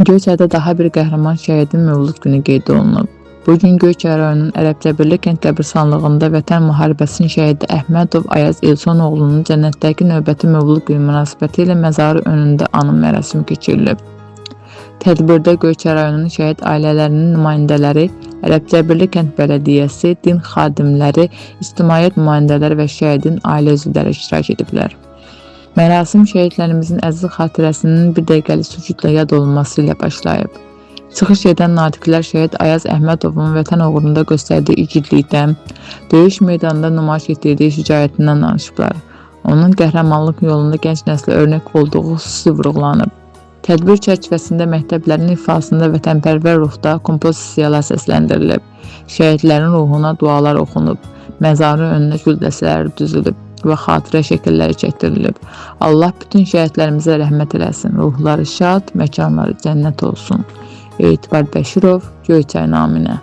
Göyçayda daha bir qəhrəman şəhidin mövlud günü qeyd olunub. Bu gün Göyçay rayonunun Ərəbcəbirli kənd qəbirstanlığında Vətən müharibəsinin şəhidi Əhmədov Ayaz Elsonoğlunun cənnətdəki növbəti mövlud günü münasibətilə məzarı önündə anım mərasimi keçirilib. Tədbirdə Göyçay rayonunun şəhid ailələrinin nümayəndələri, Ərəbcəbirli kənd bələdiyyəsi, din xadimləri, ictimaiyyət nümayəndələri və şəhidin ailə üzvləri iştirak ediblər. Mərasim şəhidlərimizin əziz xatirəsinin bir dəqiqəlik sükutla yad olunması ilə başlayıb. Çıxış edən natiqlər şəhid Ayaz Əhmədovun vətən uğrunda göstərdiyi igidlikdən, döyüş meydanında nümayiş etdirdiyi şücaətindən danışıblar. Onun qəhrəmanlıq yolunda gənc nəslə örnək olduğu xüsusi vurğulanıb. Tədbir çərçivəsində məktəblərin ifasında vətənpərvər ruhda kompozisiyalar səsləndirilib. Şəhidlərin ruhuna dualar oxunub, məzarın önünə gül dəstələri düzülüb və xatirə şəkilləri çəkdirilib. Allah bütün şəhidlərimizə rəhmət eləsin. Ruhları şad, məkanları cənnət olsun. Etibar Bəşirov, Göyçay naminə.